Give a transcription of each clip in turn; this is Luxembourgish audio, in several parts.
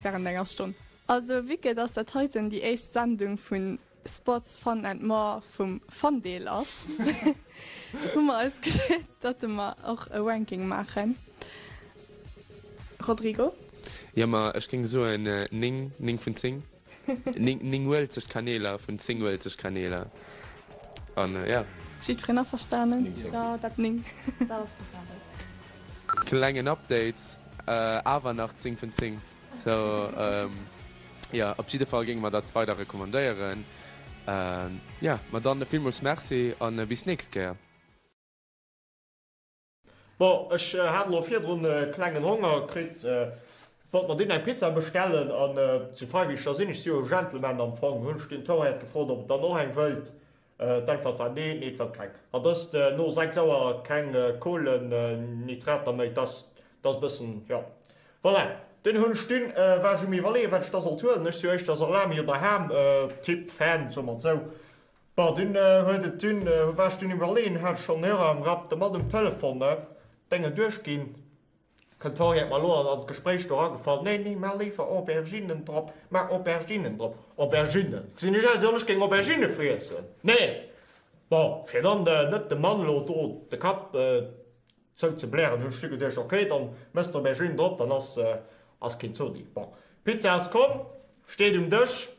Während enger Stonn. Also vue que dass dat heiten déi éischt Sendung vun Sports Fun and More vum Fun-Deel ass, hu mer eis geduet, datte mer och e Ranking maachen. Rodrigo? Jo, ma ech géing soen 9, 9 vun 10. 9, 9 Uelzechtkaneeler vun 10 Uelzechtkaneeler. An jo. Jiddwereen averstanen? Jo, dat 9. Dat ass passabel. Klengen Update, awer nach 10 vun 10. Sou jo, op jidde Fall géinge mer dat weider recommandéieren. Jo, ma dann villmools Merci an bis nächst Kéier. Bon, ech hat elo virdrun e klengen Honger kritt, wollt mer dunn eng Pizza bestellen an zu frei wéi ech da sinn, ech si jo e Gentleman am Fong, hunn ech den Torriert gefrot ob et dann och eng wëllt. D'Äntwert war nee, nee et wëllt keng. An dëst no 6 Auer, keng Kohlenhydrater méi, dat ass e bëssen, jo. Voilà, dunn hunn ech dunn, war ech um iwwerleeën wat ech da sollt huelen, ech si jo éischter Salami oder Ham Typ, Fan, soe mer et esou. Bon, dunn huet et dunn, war ech dunn iwwerleeën, hat ech schonn en Hörer am Grapp, de Mann um Telefon, ne, Déngen duerchginn, kënnt d'Henriette mer elo an d'Gespréich do eragefall, nee, nee, maach léiwer Auberginnen drop, maach Auberginnen drop. Auberginnen? Gesinn ech aus, wéi wann ech géing Auberginne friessen? Nee! Bon, fir dann net dem Mann elo do de Kapp zou ze blären, hunn ech du geduecht, okay, dann mëss d'Aubergine drop, dann ass, ass keen Zodi. Bon, d'Pizza ass komm, steet um Dësch.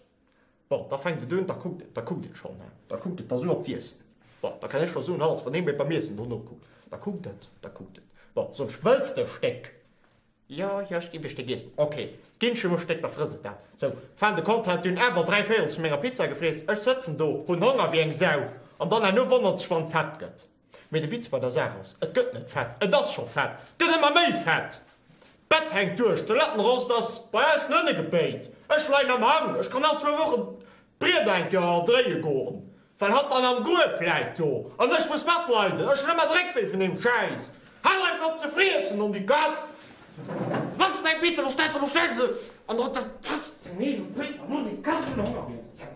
Bon, da fänkt et un, da kuckt et, da kuckt et schonn, he, da kuckt et da sou op d'Iessen. Bon, da kann ech scho soen, Hals, wann ee mir beim Iessen dono kuckt, da kuckt et, da kuckt et. Bon, soen ech, Wëlls de e Stéck? Jo, jo, ech ginn e Stéck iessen. Ok, ginn ech him e Stéck, da frëss et dat. Sou, fin de compte hat dunn awer dräivéierels vu menger Pizza gefriess. Ech sëtzen do, hunn Honger wéi eng Sau, an dann herno wonnert sech, wann et fett gëtt. Mee de Witz bei der Saach ass, et gëtt net fett, et ass scho fett, et gëtt ëmmer méi fett! D'Bett hänkt duerch, de Lattenrost ass bei eis no ënne gebéit, ech leien am Hang, ech kann all zwou Wochen d'Brieder eng Kéier dréie goen, well hatt dann am Gruef läit do an ech muss matleiden, ech hunn ëmmer de Réckwéi vun deem Schäiss. Hal einfach op ze friessen, an déi Gass! Wann s de eng Pizza bestells, da bestell se an der Pass, nee, Pizza, no déi Gass, ech hunn Honger wéi eng Sau.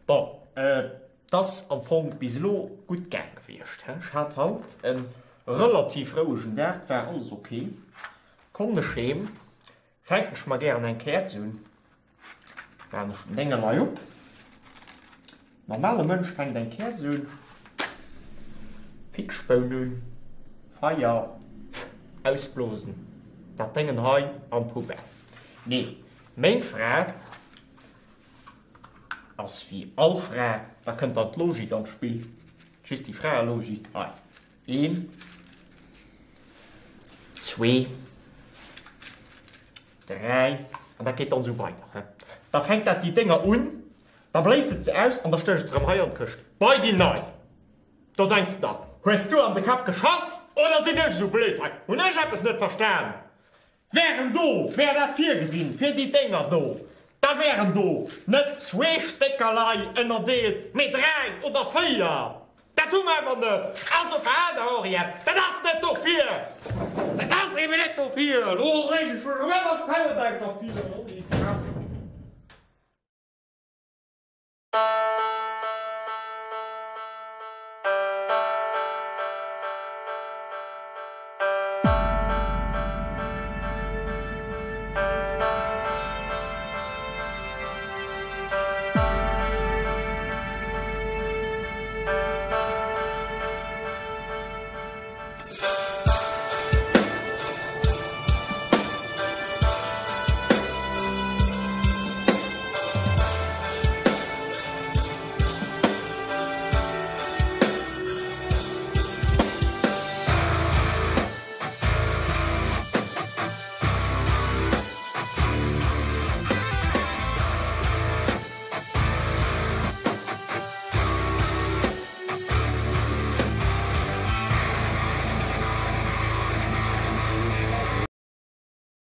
Bon, et ass am Fong bis elo gutt gaang gewiescht. Ech hat haut e relativ rouegen Dag, et war alles ok. Kommen ech heem, fänken ech mer gären eng Käerz un, Maan ech den Déngel hei op. Normale Mënsch fänkt eng Käerz un, Fixspoun un, Feier ausblosen, dat Déngen hei an d'Poubelle. Nee, meng Fra ass wéi all Fra, da kënnt dann d'Logik an d'Spill, just déi Fraelogik hei, een, zwee, 3, an dat geet dann esou weider, he. Da fänkt dat déi Dénger un, da bléist et se aus an da stécht et se erëm hei an d'Këscht, bei déi nei. Do denks de der, Hues du an de Kapp geschoss oder sinn ech esou blöd hei? Hunn ech eppes net verstan? Wären do, wär dat virgesinn fir déi Dénger do, da wären do net zwee Stéckerlei ënnerdeelt, mee 3 oder 4. Dat hu mer awer net! Also verhal der Henriette, dat ass net dofir! Dat ass eben net dofir! Elo reegen ech mech erëm ëmmer d'Fauer derfir!